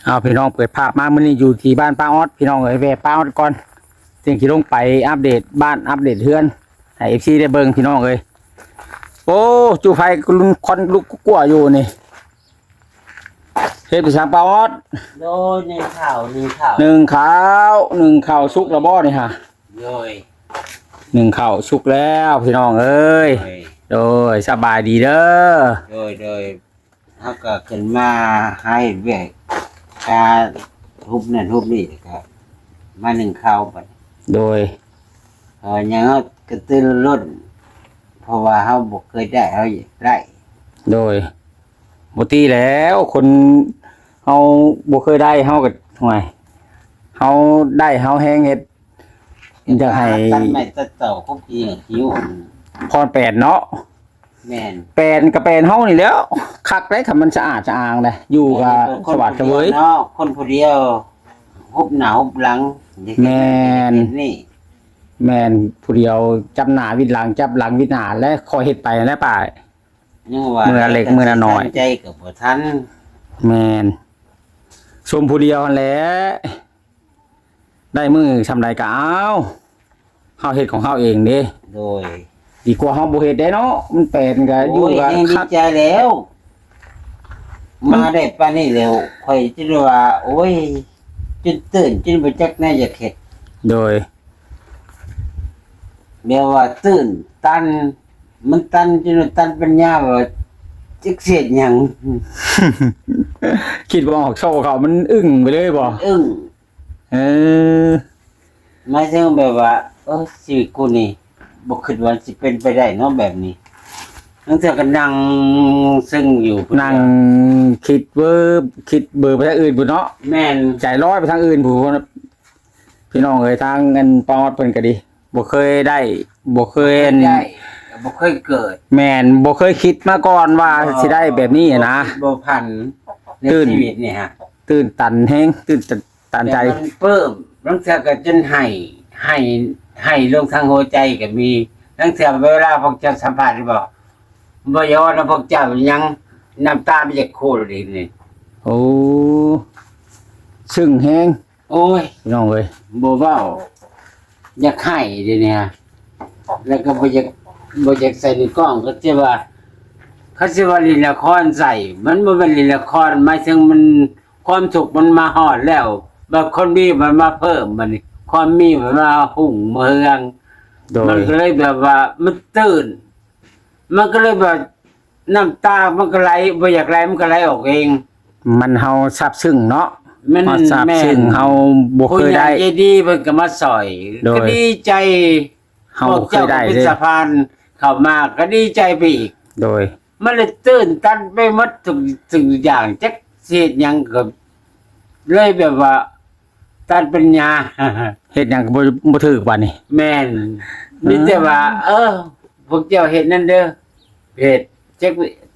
ເອົາ ພີ່ນ້ອງ ເປີດພາບມາ ມື້ນີ້ຢູ່ທີ່ບ້ານປ້າອອດ ພີ່ນ້ອງເອີຍ. ແວ່ປ້າອອດກ່ອນ ຈຶ່ງຊິລົງໄປອັບເດດບ້ານ ອັບເດດເຮືອນໃຫ້ເອັຟຊີໄດ້ເບິ່ງ ພີ່ນ້ອງເອີຍ. ໂອ້ ຈູ່ໄຟລຸນຄວັນລຸກກົວໆຢູ່ນີ້. ເຮັດໄປສັງປ້າອອດ? ໂດຍ ໜຶ້ງເຂົ້າ ໜຶ້ງເຂົ້າ ໜຶ້ງເຂົ້າ ໜຶ້ງເຂົ້າ ສຸກແລ້ວບໍ່ນີ້ຫາ? ໂດຍ ໜຶ້ງເຂົ້າສຸກແລ້ວ ພີ່ນ້ອງເອີຍ. ໂດຍ ໂດຍ ສະບາຍດີເດີ. ໂດຍ ໂດຍ ເຮົາກໍຂຶ້ນມາຫາເຮັດວຽກ ການຮຸບນັ້ນຮຸບນີ້ ແລ້ວກໍມາໜຶ້ງເຂົ້າບັດ. ໂດຍ ເພາະຫຍັງເຮົາກະຕືນລົນ ເພາະວ່າເຮົາບໍ່ເຄີຍໄດ້ ເຮົາຢາກໄດ້. ໂດຍ ບໍ່ຕິແລ້ວ ຄົນເຮົາບໍ່ເຄີຍໄດ້ ເຮົາກໍ ຫ້ວຍ ເຮົາໄດ້ ເຮົາແຮງເຮັດ ຢາກໃຫ້ຕັດໄມ້ຕັດຕອກ ຄຸບຂີ້ຫິ້ວ ພອນແປນເນາະ. ແມ່ນ ແປນກໍແປນເຮົານີ້ແຫຼ້ວ ຄັກໄດ໋ ຄັນມັນສະອາດສະອ້າງໄດ໋ ຢູ່ກໍສະຫວາດສະເຫວີຍເນາະ. ຄົນຜູ້ດຽວ ຮຸບໜ້າຮຸບຫຼັງ. ແມ່ນ ນີ້ ແມ່ນ ຜູ້ດຽວຈັບໜ້າວິດຫຼັງ ຈັບຫຼັງວິດໜ້າ ແລະ ຄ່ອຍເຮັດໄປຫັ້ນແຫຼະປ້າ. ຍັງວ່າ ມື້ລະເລັກມື້ລະນ້ອຍ ໃຈກໍບໍ່ທັນ. ແມ່ນ ຊົມຜູ້ດຽວຫັ້ນແຫຼະ ໄດ້ມື້ຊ່ຳໃດກໍເອົາ ເຮົາເຮັດຂອງເຮົາເອງເດ້. ໂດຍ ດີກວ່າເຮົາບໍ່ເຮັດເດ້ເນາະ ມັນແປນກໍຢູ່ກໍ ໂອ້ຍ ແຮງດີ ຄັກ ໃຈແລ້ວ ມາໄດ້ປານນີ້ແລ້ວ ຂ້ອຍຈົນວ່າ ໂອ້ຍ ຈົນຕື່ນ ຈົນບໍ່ຈັກແນວຢາກເຮັດ. ໂດຍ ແບບວ່າຕື່ນຕັນ ມັນຕັນຈົນວ່າຕັນປັນຍາ ວ່າຈັກຊິເຮັດຫຍັງ ຄິດບໍ່ອອກ ໂຊເຂົາ ມັນອຶ້ງໄປເລີຍບໍ່? ອຶ້ງ ເອີ ໝາຍເຖິງແບບວ່າ ເອີ ຊີວິດກູນີ້ບໍ່ຄິດວ່າຊິເປັນໄປໄດ້ເນາະແບບນີ້. ລາງເທື່ອກໍນັ່ງຊຶ້ງຢູ່ ນັ່ງຄິດເວີ ຄິດເບີໄປທາງອື່ນພຸ້ນເນາະ. ແມ່ນ ໃຈລອຍໄປທາງອື່ນພຸ້ນ. ພີ່ນ້ອງເອີຍ ທາງອັນປ້າອອດເພິ່ນກໍດີ ບໍ່ເຄີຍໄດ້ ບໍ່ເຄີຍ ບໍ່ເຄີຍໄດ້ ບໍ່ເຄີຍເກີດ. ແມ່ນ ບໍ່ເຄີຍຄິດມາກ່ອນວ່າ ບໍ່ ຊິໄດ້ແບບນີ້ນະ ບໍ່ຝັນໃນ ຕື່ນ ຊີວິດນີ້ຮະ ຕື່ນຕັນແຮງ ຕື່ນຕັນໃຈ. ແຕ່ມັນປຶ້ມ ລາງເທື່ອກໍຈົນໄຫ້ ໄຫ້ ໄຫ້ລົງທາງຫົວໃຈກໍມີ. ລາງເທື່ອເວລາພວກເຈົ້າສຳພາດນີ້ ບໍ່ ບໍ່ຢາກເວົ້ານຳພວກເຈົ້າຫຍັງ ນ້ຳຕາມັນຢາກໂຄດອີກນີ້. ໂອ້ ຊຶ້ງແຮງ. ໂອ້ຍ ພີ່ນ້ອງເອີຍ ບໍ່ເວົ້າ ຢາກໄຫ້ດຽວນີ້ ແລ້ວກໍບໍ່ຢາກ ບໍ່ຢາກໃສ່ໃນກ້ອງ ກໍຊິວ່າ ເຂົາຊິວ່າຫຼິ້ນລະຄອນໃສ່ ມັນບໍ່ແມ່ນຫຼິ້ນລະຄອນ ໝາຍເຖິງມັນ ຄວາມທຸກມັນມາຮອດແລ້ວ ບັດຄົນມີມັນມາເພີ່ມ ບັດນີ້ຄວາມມີມັນມາຮຸ່ງມາເຮືອງ. ໂດຍ ມັນກໍເລີຍແບບວ່າມັນຕື່ນ ມັນກໍເລີຍແບບ ນ້ຳຕາມັນກໍໄຫຼ ບໍ່ຢາກໄຫຼມັນກໍໄຫຼອອກເອງ. ມັນເຮົາຊາບຊຶ້ງເນາະ ມັນ ເຮົາຊາບຊຶ້ງ ແມ່ນ ເຮົາບໍ່ເຄີຍໄດ້ ຜູ້ໃຫຍ່ໃຈດີເພິ່ນກໍມາຊ່ອຍ ໂດຍ ກໍດີໃຈ ເຮົາບໍ່ເຄີຍໄດ້ເດ້ ພວກເຈົ້າກໍເປັນສະພານເຂົ້າມາ ກໍດີໃຈໄປອີກ. ໂດຍ ມັນເລີຍຕື່ນຕັນໄປໝົດທຸກສິ່ງທຸກຢ່າງ ຈັກຊິເຮັດຫຍັງກໍເລີຍແບບວ່າ ຕັນປັນຍາ ເຮັດຫຍັງກໍບໍ່ ບໍ່ຖືກບາດນີ້. ແມ່ນ ເອີ ມີແຕ່ວ່າ ເອີ ພວກເຈົ້າເຮັດນັ້ນເດີ ເຮັດ ຈັກ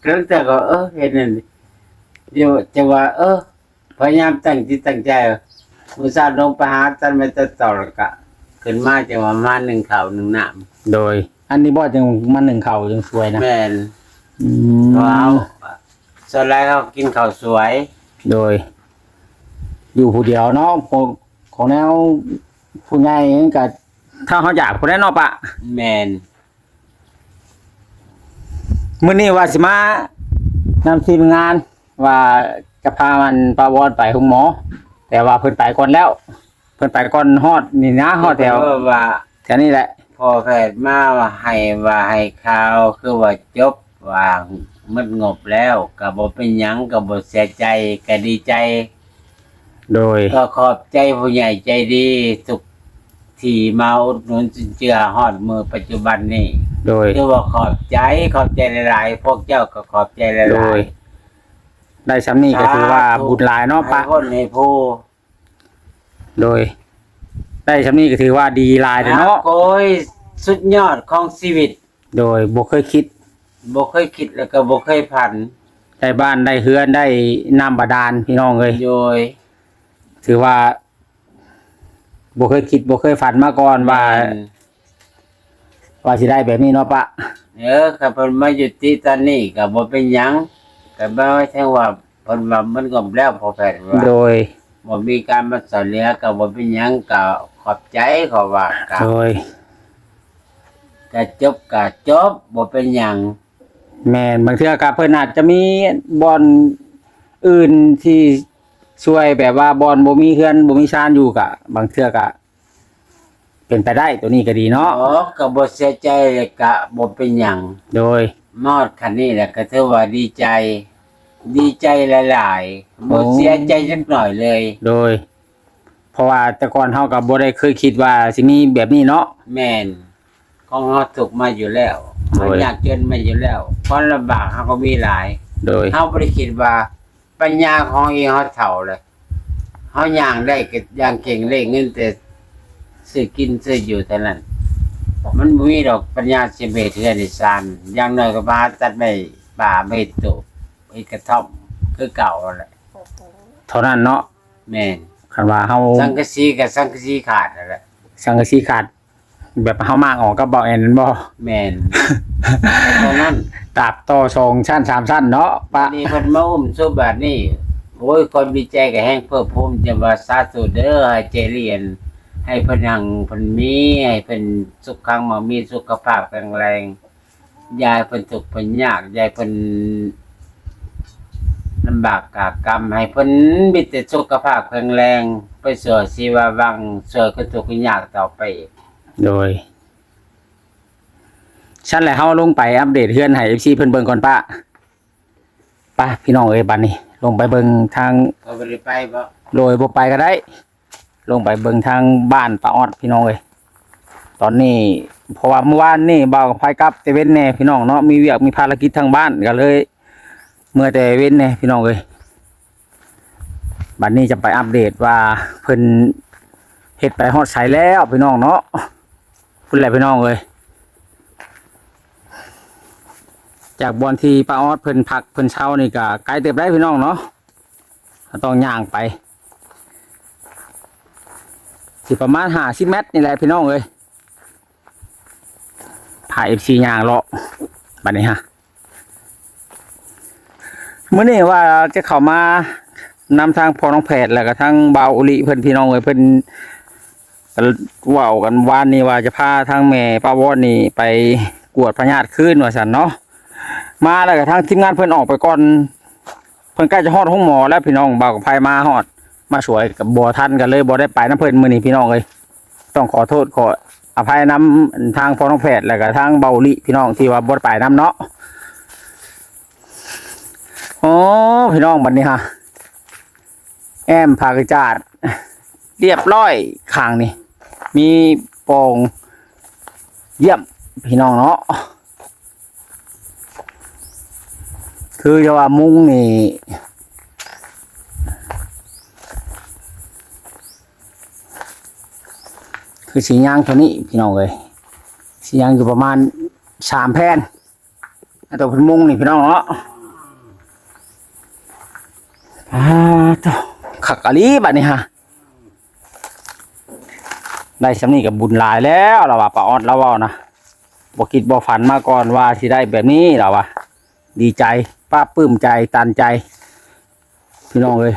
ລາງເທື່ອກໍ ເອີ ເຮັດນັ້ນ ດຽວຈະວ່າ ເອີ ພະຍາຍາມຕັ້ງຈິດຕັ້ງໃຈ ມື້ເຊົ້າລົງໄປຫາຕັດໄມ້ຕັດຕອກ ແລ້ວກະຂຶ້ນມາ ຈັ່ງວ່າມາໜຶ້ງເຂົ້າໜຶ້ງນ້ຳ. ໂດຍ ອັນນີ້ບໍ່ ຈັ່ງມາໜຶ້ງເຂົ້າຈັ່ງຊ່ວຍນະ. ແມ່ນ ອືມ ເພາະເຮົາ ສ່ວນຫຼາຍເຮົາກິນເຂົ້າສວຍ. ໂດຍ ຢູ່ຜູ້ດຽວເນາະ ຂອງ ຂອງແນວຜູ້ໃຫຍ່ກໍ ຖ້າເຮົາຢາກພຸ້ນແຫຼະເນາະປະ. ແມ່ນ ມື້ນີ້ວ່າຊິມານຳທີມງານ ວ່າຈະພາອັນປ້າວອນໄປໂຮງໝໍ ແຕ່ວ່າເພິ່ນໄປກ່ອນແລ້ວ ເພິ່ນໄປກ່ອນຮອດນີ້ນະ ຮອດແຖວ ເພິ່ນວ່າ ແຖວນີ້ແຫຼະ ພໍ່ແພດມາວ່າໃຫ້ ວ່າໃຫ້ຂ່າວຄືວ່າຈົບ ວ່າໝົດງົບແລ້ວ ກໍບໍ່ເປັນຫຍັງ ກໍບໍ່ເສຍໃຈ ກໍດີໃຈ. ໂດຍ ກໍຂອບໃຈຜູ້ໃຫຍ່ໃຈດີທຸກທີ່ມາອຸດໜູນຈຸນເຈືອຮອດມື້ປັດຈຸບັນນີ້. ໂດຍ ຖືວ່າຂອບໃຈ ຂອບໃຈຫຼາຍໆ ພວກເຈົ້າກໍຂອບໃຈຫຼາຍໆ. ໂດຍ ໄດ້ຊ່ຳນີ້ກໍຖືວ່າ ສາທຸ ບຸນຫຼາຍເນາະປະ ໃຫ້ຄົນໃຫ້ຜູ້. ໂດຍ ໄດ້ຊ່ຳນີ້ກໍຖືວ່າດີຫຼາຍເດ້ເນາະ. ໂອ້ຍ ສຸດຍອດຂອງຊີວິດ. ໂດຍ ບໍ່ເຄີຍຄິດ ບໍ່ເຄີຍຄິດ ແລ້ວກໍບໍ່ເຄີຍຝັນ ໄດ້ບ້ານໄດ້ເຮືອນ ໄດ້ນ້ຳບາດານ ພີ່ນ້ອງເອີຍ. ໂດຍ ຖືວ່າບໍ່ເຄີຍຄິດ ບໍ່ເຄີຍຝັນມາກ່ອນວ່າ ແມ່ນ ວ່າຊິໄດ້ແບບນີ້ເນາະປະ. ເອີ ຄັນເພິ່ນມາຍຸຕິຕອນນີ້ກໍບໍ່ເປັນຫຍັງ ກໍໝາຍເຖິງວ່າ ເພິ່ນວ່າມັນກໍແລ້ວ ພໍ່ແພດວ່າ ໂດຍ ບໍ່ມີການມາຊ່ວຍເຫຼືອກໍບໍ່ເປັນຫຍັງ ກໍຂອບໃຈ ເຂົາວ່າ ກໍ ໂດຍ ກໍຈົບກໍຈົບ ບໍ່ເປັນຫຍັງ. ແມ່ນ ບາງເທື່ອກໍເພິ່ນອາດຈະມີບ່ອນອື່ນທີ່ຊ່ວຍ ແບບວ່າບ່ອນບໍ່ມີເຮືອນບໍ່ມີຊານຢູ່ ກໍບາງເທື່ອກໍເປັນໄປໄດ້ ໂຕນີ້ກໍດີເນາະ. ອໍ ກໍບໍ່ເສຍໃຈ ແລ້ວກໍບໍ່ເປັນຫຍັງ. ໂດຍ ມາຮອດຂັ້ນນີ້ແລ້ວ ກໍຖືວ່າດີໃຈ ດີໃຈຫຼາຍໆ ບໍ່ ໂອ້ ເສຍໃຈຈັກໜ້ອຍເລີຍ. ໂດຍ ເພາະວ່າແຕ່ກ່ອນເຮົາກໍບໍ່ໄດ້ເຄີຍຄິດວ່າຊິມີແບບນີ້ເນາະ. ແມ່ນ ຂອງເຮົາທຸກມາຢູ່ແລ້ວ ໂດຍ ເຮົາຍາກຈົນມາຢູ່ແລ້ວ ຄວາມລຳບາກເຮົາກໍມີຫຼາຍ. ໂດຍ ເຮົາບໍ່ໄດ້ຄິດວ່າປັນຍາຂອງອີເຮົາເຖົ້າແລ້ວ ເຮົາຍ່າງໄດ້ກໍຢ່າງເກັ່ງເລັ່ງ ເງິນແຕ່ຊື້ກິນຊື້ຢູ່ເທົ່ານັ້ນ ມັນບໍ່ມີດອກປັນຍາຊິໄປເຮັດເຮືອນເຮັດຊານ. ຢ່າງໜ້ອຍກໍມາຕັດໄມ້ປ່າ ມາເຮັດໂຕບ ເຮັດກະທ່ອມຄືເກົ່າຫັ້ນແຫຼະ ເທົ່ານັ້ນເນາະ. ແມ່ນ ຄັນວ່າເຮົາ ສັງກະສີກໍສັງກະສີຂາດຫັ້ນແຫຼະ ສັງກະສີຂາດ ແບບເຮົາມ້າງອອກກັບເບົາແອນແມ່ນບໍ່? ແມ່ນ ເທົ່ານັ້ນ ຕາກຕໍ່ສອງຊັ້ນສາມຊັ້ນເນາະ ປະ ນີ້ເພິ່ນມາອຸ້ມສົບບາດນີ້ ໂອ້ຍ ຄວາມດີໃຈກໍແຮງເພີ່ມພູມ ຈັ່ງວ່າສາທຸເດີ ໃຫ້ເຈລີອັນ ໃຫ້ເພິ່ນຮັ່ງເພິ່ນມີ ໃຫ້ເພິ່ນສຸກຂັງໝັ່ງມີ ສຸຂະພາບແຂງແຮງ ຢ່າໃຫ້ເພິ່ນທຸກເພິ່ນຍາກ ຢ່າໃຫ້ເພິ່ນລຳບາກກາກຳ ໃຫ້ເພິ່ນມີແຕ່ສຸຂະພາບແຂງແຮງ ໄປສູ່ຊີວະວັງ ຊ່ວຍຄົນທຸກຄົນຍາກຕໍ່ໄປ. ໂດຍ ຊັ້ນແຫຼະ ເຮົາລົງໄປອັບເດດເຮືອນໃຫ້ເອັຟຊີເພິ່ນເບິ່ງກ່ອນປະ. ໄປພີ່ນ້ອງເອີຍ ບາດນີ້ລົງໄປເບິ່ງທາງ ເຂົາບໍ່ໄດ້ໄປບໍ່? ໂດຍ ບໍ່ໄປກໍໄດ້. ລົງໄປເບິ່ງທາງບ້ານປ້າອອດພີ່ນ້ອງເອີຍ ຕອນນີ້ ເພາະວ່າມື້ວານນີ້ບ່າວກັບໄພກັບແຕ່ເວັນແດ່ພີ່ນ້ອງເນາະ ມີວຽກມີພາລະກິດທາງບ້ານ ກໍເລີຍເມືອແຕ່ເວັນແດ່ພີ່ນ້ອງເອີຍ. ບັດນີ້ຈະໄປອັບເດດວ່າເພິ່ນເຮັດໄປຮອດໃສແລ້ວພີ່ນ້ອງເນາະ. ພຸ້ນແຫຼະພີ່ນ້ອງເອີຍ ຈາກບ່ອນທີ່ປ້າອອດເພິ່ນພັກເພິ່ນເຊົານີ້ກໍໄກເຕີບໄດ໋ພີ່ນ້ອງເນາະ. ເຮົາຕ້ອງຍ່າງໄປ ຊິປະມານຫ້າສິບແມັດນີ້ແຫຼະພີ່ນ້ອງເອີຍ. ພາເອັຟຊີຍ່າງເລາະບັດນີ້ຮະ. ມື້ນີ້ວ່າຈະເຂົ້າມານຳທາງພໍ່ນ້ອງແພດ ແລ້ວກໍທາງບ່າວອຸລິເພິ່ນ ພີ່ນ້ອງເອີຍ ເພິ່ນ ກໍເວົ້າກັນວານນີ້ວ່າຈະພາທາງແມ່ປ້າວອນນີ້ໄປກວດພະຍາດຄືນວ່າຊັ້ນເນາະ. ມາແລ້ວກໍທາງທີມງານເພິ່ນອອກໄປກ່ອນ ເພິ່ນໃກ້ຈະຮອດໂຮງໝໍແລ້ວພີ່ນ້ອງ. ບ່າວກັບໄພມາຮອດມາຊ່ວຍກໍບໍ່ທັນ ກໍເລີຍບໍ່ໄດ້ໄປນຳເພິ່ນມື້ນີ້ພີ່ນ້ອງເອີຍ. ຕ້ອງຂໍໂທດຂໍອະໄພນຳທາງພໍ່ນ້ອງແພດ ແລ້ວກໍທາງບ່າວອຸລິພີ່ນ້ອງ ທີ່ວ່າບໍ່ໄດ້ໄປນຳເນາະ. ໂອ້ ພີ່ນ້ອງ ບັດນີ້ຮະ ແອ້ມຜ້າກະຈາດລຽບຮ້ອຍຂ້າງນີ້ ມີປ່ອງຢ້ຽມພີ່ນ້ອງເນາະ. ຄືຈະວ່າມຸງນີ້ ຄືຊິຍ່າງເທົ່ານີ້ພີ່ນ້ອງເອີຍ ຊິຍ່າງຢູ່ປະມານສາມແຜ່ນ. ອັນໂຕເພິ່ນມຸງນີ້ພີ່ນ້ອງເນາະ. ອ່າ ໂທ້ ຄັກອີ່ຫຼີບັດນີ້ຮະ. ໄດ້ສ່ຳນີ້ກໍບຸນຫຼາຍແລ້ວ ລາວວ່າ ປ້າອອດລາວເວົ້ານະ. ບໍ່ຄິດບໍ່ຝັນມາກ່ອນວ່າຊິໄດ້ແບບນີ້ ລາວວ່າ. ດີໃຈ ປາບປຶ້ມໃຈ ຕັນໃຈ ພີ່ນ້ອງເອີຍ.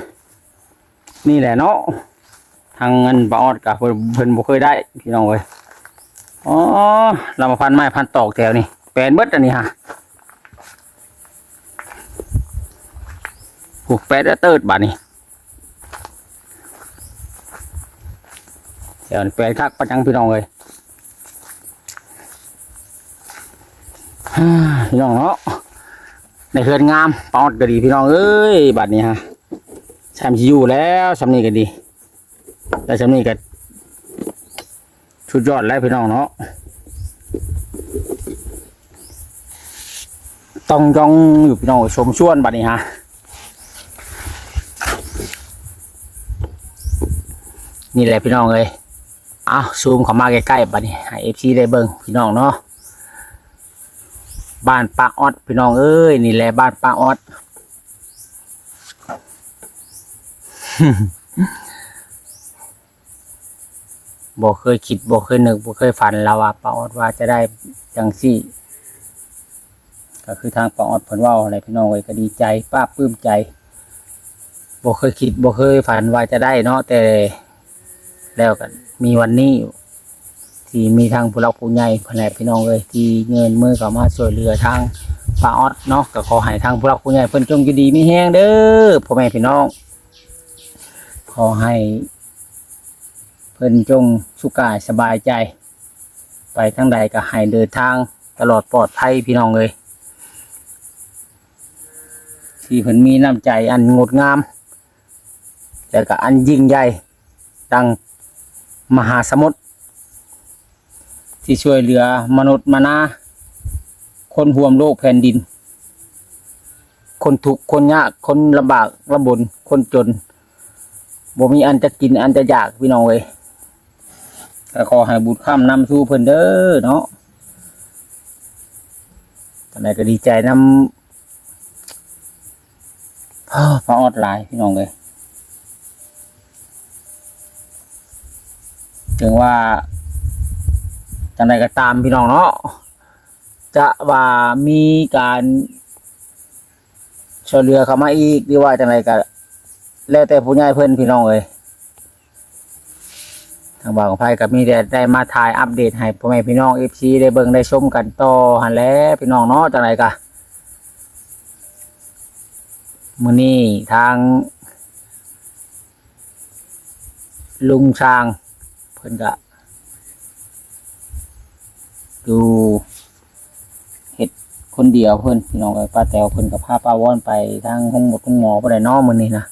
ນີ້ແຫຼະເນາະ ທາງອັນປ້າອອດກໍເພິ່ນ ເພິ່ນບໍ່ເຄີຍໄດ້ພີ່ນ້ອງເອີຍ. ອໍ ລາວມາພັນໄມ້ພັນຕອກແຖວນີ້ ແປນເບິດອັນນີ້ຮະ. ໂອ້ ແປນເຕີດບາດນີ້ ແຖວນີ້ແປນຄັກປານຫຍັງພີ່ນ້ອງເອີຍ. ພີ່ນ້ອງເນາະ ໃນເຮືອນງາມ ປ້າອອດກໍດີພີ່ນ້ອງເອີຍ. ບັດນີ້ຮະ ຊ່ຳຊິຢູ່ແລ້ວ ຊ່ຳນີ້ກໍດີ ໄດ້ຊ່ຳນີ້ກໍສຸດຍອດແລ້ວພີ່ນ້ອງເນາະ. ຕ້ອງຢ່ອງຢູ່ພີ່ນ້ອງ ຊົມຊວນບັດນີ້ຮະ. ນີ້ແຫຼະພີ່ນ້ອງເອີຍ. ເອົາ ຊູມເຂົ້າມາໃກ້ໆ ບັດນີ້ໃຫ້ເອັຟຊີໄດ້ເບິ່ງພີ່ນ້ອງເນາະ. ບ້ານປ້າອອດພີ່ນ້ອງເອີຍ ນີ້ແຫຼະບ້ານປ້າອອດ. ບໍ່ເຄີຍຄິດ ບໍ່ເຄີຍນຶກ ບໍ່ເຄີຍຝັນ ລາວວ່າ ປ້າອອດວ່າຈະໄດ້ຈັ່ງຊີ້. ກໍຄືທາງປ້າອອດເພິ່ນເວົ້າແຫຼະພີ່ນ້ອງເອີຍ ກໍດີໃຈ ປາບປຶ້ມໃຈ ບໍ່ເຄີຍຄິດບໍ່ເຄີຍຝັນວ່າຈະໄດ້ເນາະ ແຕ່ແລ້ວກໍມີວັນນີ້ ທີ່ມີທາງຜູ້ຫຼັກຜູ້ໃຫຍ່ພຸ້ນແຫຼະພີ່ນ້ອງເອີຍ ທີ່ຍື່ນມືເຂົ້າມາຊ່ວຍເຫຼືອທາງປ້າອອດເນາະ. ກໍຂໍໃຫ້ທາງຜູ້ຫຼັກຜູ້ໃຫຍ່ເພິ່ນຈົ່ງຢູ່ດີມີແຮງເດີພໍ່ແມ່ພີ່ນ້ອງ. ຂໍໃຫ້ເພິ່ນຈົ່ງສຸກກາຍສະບາຍໃຈ ໄປທາງໃດກໍໃຫ້ເດີນທາງຕະຫຼອດປອດໄພພີ່ນ້ອງເອີຍ. ທີ່ເພິ່ນມີນ້ຳໃຈອັນງົດງາມ ແລະກະອັນຍິ່ງໃຫຍ່ ດັ່ງມະຫາສະໝຸດ ທີ່ຊ່ວຍເຫຼືອມະນຸດມະນາ ຄົນຮ່ວມໂລກແຜ່ນດິນ ຄົນທຸກຄົນຍາກ ຄົນລຳບາກລຳບົນ ຄົນຈົນ ບໍ່ມີອັນຈະກິນອັນຈະຢາກພີ່ນ້ອງເອີຍ. ກໍຂໍໃຫ້ບຸນຄ້ຳນຳສູ່ເພິ່ນເດີເນາະ. ຈັ່ງໃດກໍດີໃຈນຳ ປ້າອອດຫຼາຍພີ່ນ້ອງເອີຍ. ເຖິງວ່າຈັ່ງໃດກໍຕາມພີ່ນ້ອງເນາະ ຈະວ່າມີການຊ່ວຍເຫຼືອເຂົ້າມາອີກ ຫຼືວ່າຈັ່ງໃດກໍແລ້ວແຕ່ຜູ້ໃຫຍ່ເພິ່ນພີ່ນ້ອງເອີຍ. ທາງບ່າວກຳໄພກໍມີແຕ່ໄດ້ມາຖ່າຍອັບເດດໃຫ້ພໍ່ແມ່ພີ່ນ້ອງເອັຟຊີໄດ້ເບິ່ງໄດ້ຊົມກັນຕໍ່ຫັ້ນແຫຼະພີ່ນ້ອງເນາະ. ຈັ່ງໃດກໍມື້ນີ້ທາງລຸງຊ່າງເພິ່ນກໍ ຢູ່ເຮັດຄົນດຽວເພິ່ນພີ່ນ້ອງເອີຍ. ປ້າແຕວເພິ່ນກໍພາປ້າວອນໄປທາງໂຮງໝົດໂຮງໝໍບໍ່ໄດ້ເນາະມື້ນີ້ນະ.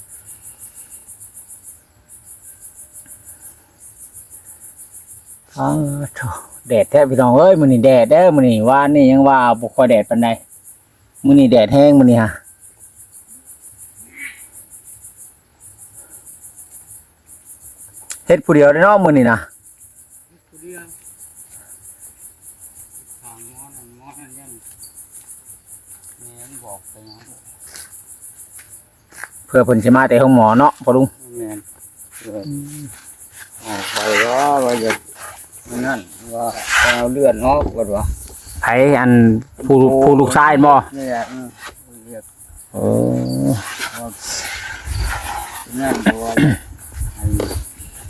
ອ້າໂທ້ ແດດແທ້ພີ່ນ້ອງເອີຍ ມື້ນີ້ແດດເດີ. ມື້ນີ້ ວານນີ້ຍັງວ່າບໍ່ຄ່ອຍແດດປານໃດ ມື້ນີ້ແດດແຮງມື້ນີ້ຫາ. ເຮັດຜູ້ດຽວເດ້ເນາະມື້ນີ້ນະ. ຜູ້ດຽວ ທາງໝໍນັ້ນໝໍນັ້ນຍັງແມ່ນບອກໄປຫຍັງ ເພື່ອເພິ່ນຊິມາແຕ່ໂຮງໝໍເນາະພໍ່ລຸງ. ແມ່ນ ເອີ ອືມ ອອກໄປວ່າ ວ່າຢາກນັ້ນ ວ່າໄປເອົາເລືອດອອກ ວ່າ ໃຜ ອັນ ຜູ້ ໂອ້ ຜູ້ລູກຊາຍບໍ່? ນີ້ແຫຼະ ເອີ ເລືອດ ເອີ ນັ້ນ ເພາະວ່າ ອັນ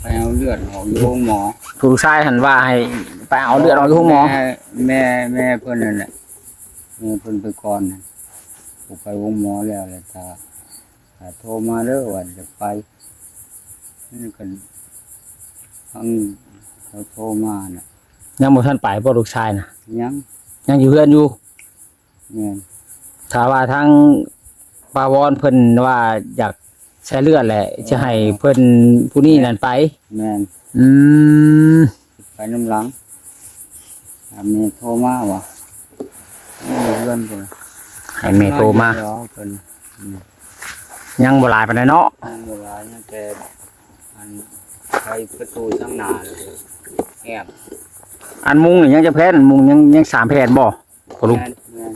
ໄປເອົາເລືອດອອກຢູ່ໂຮງໝໍ. ຜູ້ລູກຊາຍຫັ້ນວ່າໃຫ້ໄປເອົາເລືອດອອກຢູ່ໂຮງໝໍ. ແມ່ ແມ່ ແມ່ເພິ່ນນັ້ນແຫຼະ ແມ່ເພິ່ນໄປກ່ອນ ຜູ້ໄປໂຮງໝໍແລ້ວ ແລ້ວຖ້າ ຖ້າໂທມາເດີ ວ່າຈະໄປ. ນີ້ກໍທາງເຂົາໂທມານະ. ຍັງບໍ່ທັນໄປບໍ່ລູກຊາຍນະ? ຍັງ ຍັງຢູ່ເຮືອນຢູ່. ແມ່ນ ຖ້າວ່າທາງປ້າວອນເພິ່ນວ່າຢາກໃຊ້ເລືອດແຫຼະ ເອີ ຊິໃຫ້ເພິ່ນຜູ້ນີ້ນັ້ນໄປ. ແມ່ນ ອືມ ໄປນຳຫຼັງ ຖ້າແມ່ໂທມາວ່າ ເຮືອນພຸ້ນ ໃຫ້ແມ່ໂທມາ. ເພິ່ນ ອືມ ຍັງບໍ່ຫຼາຍປານໃດເນາະ. ຍັງບໍ່ຫຼາຍ ຍັງແຕ່ອັນໄຂປະຕູທາງໜ້າ ແລ້ວກໍແອ້ມ. ອັນມຸງນີ້ຍັງຈັກແຜ່ນ? ມຸງຍັງ ຍັງສາມແຜ່ນບໍ່? ພໍ່ລຸງ ແມ່ນ ແມ່ນ.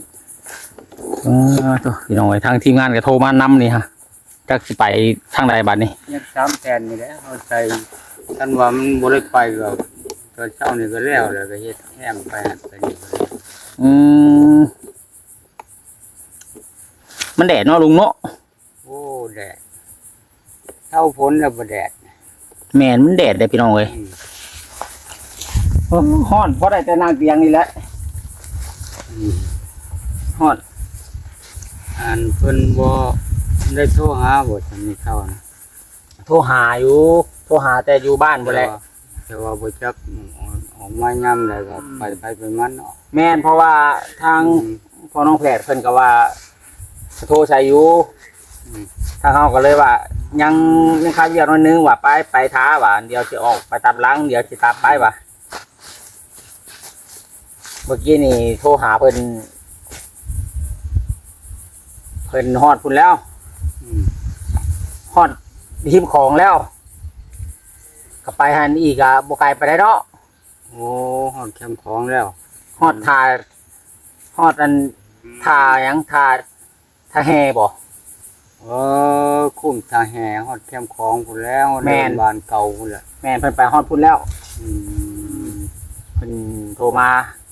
ເອີ ໂທ້ ພີ່ນ້ອງເອີຍ ທາງທີມງານກໍໂທມານຳນີ້ຮະ ຈັກຊິໄປທາງໃດບັດນີ້. ຍັງສາມແຜ່ນນີ້ແຫຼະ ເຮົາໃສ່ ຄັນວ່າມັນບໍ່ໄດ້ໄປກໍ ຕອນເຊົ້ານີ້ກໍແລ້ວ ແລ້ວກໍເຮັດແຫ້ງໄປຫັ້ນໄປນີ້. ອືມ ມັນແດດເນາະລຸງເນາະ. ໂອ້ ແດດ ເຊົາຝົນແລ້ວບໍ່ແດດ. ແມ່ນ ມັນແດດເດ້ພີ່ນ້ອງເອີຍ. ອືມ ໂອ້ ຮ້ອນ ພໍໄດ້ແຕ່ນັ່ງຕຽງນີ້ແຫຼະ. ອືມ ຮ້ອນ. ອັນເພິ່ນບໍ່ໄດ້ໂທຫາບໍ່ ຊຳນີ້ເຂົານະ? ໂທຫາຢູ່ ໂທຫາແຕ່ຢູ່ບ້ານພຸ້ນແຫຼະ ແຕ່ວ່າ ແຕ່ວ່າບໍ່ຈັກອອກ ອອກມາຍາມໃດກໍ ອືມ ໄປໃຜໄປມັນເນາະ. ແມ່ນ ເພາະວ່າທາງ ອືມ ພໍ່ນ້ອງແພດເພິ່ນກໍວ່າ ໂທໃສ່ຢູ່. ອືມ ທາງເຮົາກໍເລີຍວ່າ ຍັງ ຍັງຄາວຽກໜ້ອຍໜຶ່ງວ່າ ໄປ ໄປຖ້າວ່າ ດຽວຊິອອກໄປຕາມຫຼັງ ດຽວຊິຕາມໄປວ່າ. ເມື່ອກີ້ນີ້ໂທຫາເພິ່ນ ເພິ່ນຮອດພຸ້ນແລ້ວ. ອືມ ຮອດຮິມຂອງແລ້ວ ກໍໄປຫັ້ນອີກກໍບໍ່ໄກປານໃດເນາະ. ໂອ້ ຮອດແຄມຂອງແລ້ວ ຮອດ ອືມ ທ່າ ຮອດອັນ ອືມ ທ່າຫຍັງ ທ່າ ທ່າແຮ່ບໍ່? ເອີ ຄຸ້ມທ່າແຮ່ ຮອດແຄມຂອງພຸ້ນແລ້ວ ຮອດ ແມ່ນ ບ້ານເກົ່າພຸ້ນແຫຼະ. ແມ່ນ ເພິ່ນໄປຮອດພຸ້ນແລ້ວ. ອືມ ເພິ່ນໂທມາ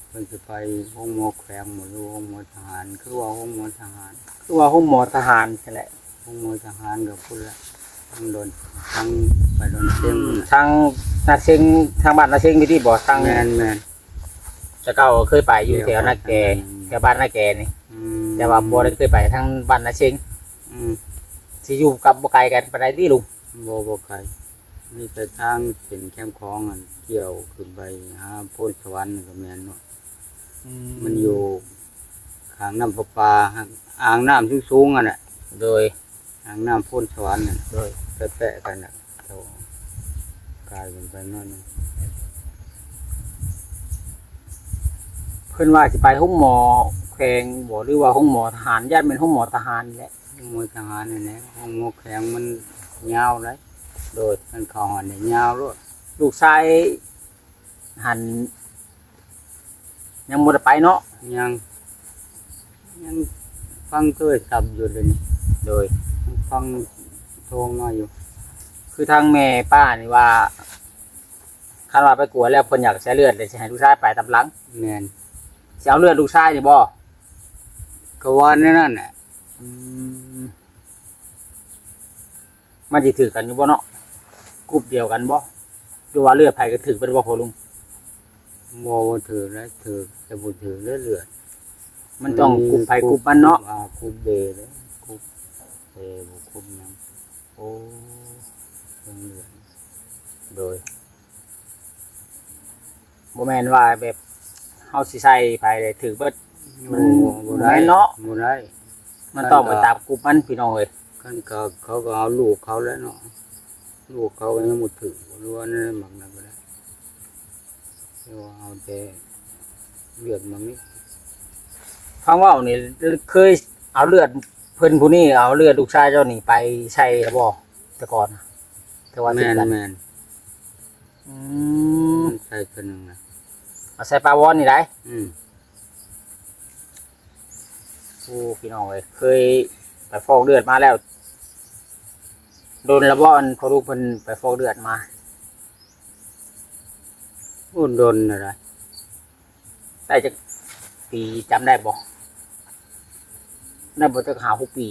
ເພິ່ນຊິໄປໂຮງໝໍແຂວງບໍ່ ຫຼືໂຮງໝໍທະຫານ? ຄືວ່າໂຮງໝໍທະຫານ ຄືວ່າໂຮງໝໍທະຫານຊັ້ນແຫຼະ. ໂຮງໝໍທະຫານກໍພຸ້ນລະ ທາງດອນ ທາງໄປດອນເຊງ ອືມ ພຸ້ນລະ ທາງນາເຊງ ທາງບ້ານນາເຊງຢູ່ຕິບໍ່? ທາງ ແມ່ນໆ ແຕ່ເກົ່າເຄີຍໄປຢູ່ແຖວນາແກ ແຖວບ້ານນາແກນີ້ ອືມ ແຕ່ວ່າບໍ່ໄດ້ເຄີຍໄປທາງບ້ານນາເຊງ ອືມ ຊິຢູ່ກັບ ບໍ່ໄກກັນປານໃດຕິລຸງ? ບໍ່ ບໍ່ໄກ ມີແຕ່ທາງເສັ້ນແຄມຂອງຫັ້ນ ກ່ຽວຂຶ້ນໄປຫາໂພນສະຫວັນກໍແມ່ນເນາະ ອືມ ມັນຢູ່ຂ້າງນ້ຳປະປາ ອ່າງນ້ຳສູງໆຫັ້ນແຫຼະ ໂດຍ ອ່າງນ້ຳໂພນສະຫວັນນັ້ນ ໂດຍ ແປະໆກັນນະ ເຈົ້າ ກາຍກັນໄປໜ້ອຍໜຶ່ງ ເພິ່ນວ່າຊິໄປໂຮງໝໍແຂວງບໍ່ ຫຼືວ່າໂຮງໝໍທະຫານ? ຢ້ານແມ່ນໂຮງໝໍທະຫານແຫຼະ ໂຮງໝໍທະຫານນັ້ນແຫຼະ ໂຮງໝໍແຂວງມັນຍາວໄດ໋ ໂດຍ ຄັນເຂົ້າຫັ້ນນີ້ຍາວໂລດ ລູກຊາຍຫັ້ນ ຍັງບໍ່ໄດ້ໄປເນາະ? ຍັງ ຍັງຟັງໂທລະສັບຢູ່ເດນີ້ ໂດຍ ຍັງຟັງໂທມາຢູ່ ຄືທາງແມ່ປ້ານີ້ວ່າ ຄັນວ່າໄປກວດແລ້ວເພິ່ນຢາກໃສ່ເລືອດ ແລ້ວຊິໃຫ້ລູກຊາຍໄປຕາມຫຼັງ ແມ່ນ ຊິເອົາເລືອດລູກຊາຍນີ້ບໍ່? ກໍວ່າແນວນັ້ນແຫຼະ ອືມ ມັນຊິຖືກກັນຢູ່ບໍ່ເນາະ? ກຸ່ມດຽວກັນບໍ່? ຫຼືວ່າເລືອດໃຜກໍຖືກເບິດບໍ່ພໍ່ລຸງ? ບໍ່ ບໍ່ຖືກເລີຍ ຖືກແຕ່ບໍ່ຖືກເລີຍເລືອດ ມັນຕ້ອງ ມັນມີ ກຸ່ມໃຜກຸ່ມມັນເນາະ ກຸ່ມ A ກຸ່ມ A ເລີຍ ກຸ່ມ A ບໍ່ກຸ່ມຫຍັງ ໂອ້ ເລື່ອງເລືອດ ໂດຍ ບໍ່ແມ່ນວ່າແບບເຮົາຊິໃສ່ໃຜໄດ້ຖືກເບິດ ມັນ ໂອ້ ບໍ່ ບໍ່ ບໍ່ ໄດ້ ແມ່ນເນາະ ບໍ່ໄດ້ ມັນຕ້ອງໄປຕາມກຸ່ມມັນພີ່ນ້ອງເອີຍ ຄັນກໍ ເຂົາກໍເອົາລູກເຂົາແຫຼະເນາະ ລູກເຂົາກໍຍັງບໍ່ຖືກ ຫຼືວ່າແນວມັກນັ້ນກໍໄດ້ ຫຼືວ່າເອົາແຕ່ເລືອດມັກນີ້ ຟັງເວົ້ານີ້ ເຄີຍເອົາເລືອດເພິ່ນຜູ້ນີ້ ເອົາເລືອດລູກຊາຍເຈົ້ານີ້ໄປໃສ່ແລ້ວບໍ່ ແຕ່ກ່ອນ ແຕ່ວ່າຖືກກັນ ແມ່ນໆ ອືມ ໃສ່ເທື່ອໜຶ່ງນະ ເອົາໃສ່ປາວອນນີ້ໄດ໋ ອືມ ໂອ້ ພີ່ນ້ອງເອີຍ ເຄີຍໄປຟອກເລືອດມາແລ້ວ ດົນລະບໍ່ ອັນພໍ່ລູກເພິ່ນໄປຟອກເລືອດມາ? ໂອ້ ດົນແລ້ວໄດ໋ ໄດ້ຈັກປີ ຈຳໄດ້ບໍ່? ໄດ້ບໍ່ຈັກຫ້າຫົກປີ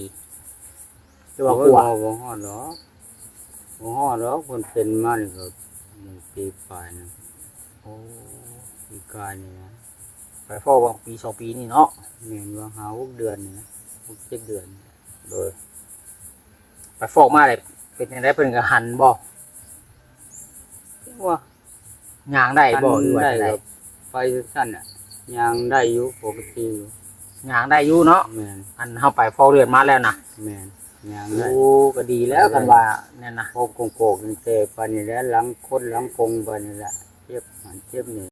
ຫຼືວ່າກວ່າ? ໂອ້ຍ ບໍ່ ບໍ່ຮອດດອກ ບໍ່ຮອດດອກ ເພິ່ນເປັນມານີ້ກໍໜຶ່ງປີປາຍໜຶ່ງ ໂອ້ ປີກາຍນີ້ນະ ໄປຟອກວ່າປີສອງປີນີ້ເນາະ ແມ່ນວ່າຫ້າຫົກເດືອນນີ້ນະ ຫົກເຈັດເດືອນ ໂດຍ ໄປຟອກມາແລ້ວເປັນຈັ່ງໃດ ເພິ່ນກໍຫັນບໍ່? ວ່າ ຍ່າງໄດ້ບໍ່ ຫຼືວ່າຈັ່ງໃດ? ໄປຈັ່ງຊັ້ນນະ ຍ່າງໄດ້ຢູ່ ປົກກະຕິຢູ່ ຍ່າງໄດ້ຢູ່ເນາະ ແມ່ນ ອັນເຮົາໄປຟອກເລືອດມາແລ້ວນະ ແມ່ນ ຍ່າງໄດ້ ໂອ້ ກໍດີແລ້ວ ແມ່ນ ຄັນວ່າແມ່ນນະ ໂອ້ ໂກງໆ ຕັ້ງແຕ່ປານນີ້ແຫຼະ ຫຼັງຄົນຫຼັງກົງປານນີ້ແຫຼະ ເຈັບຫັ້ນເຈັບນີ້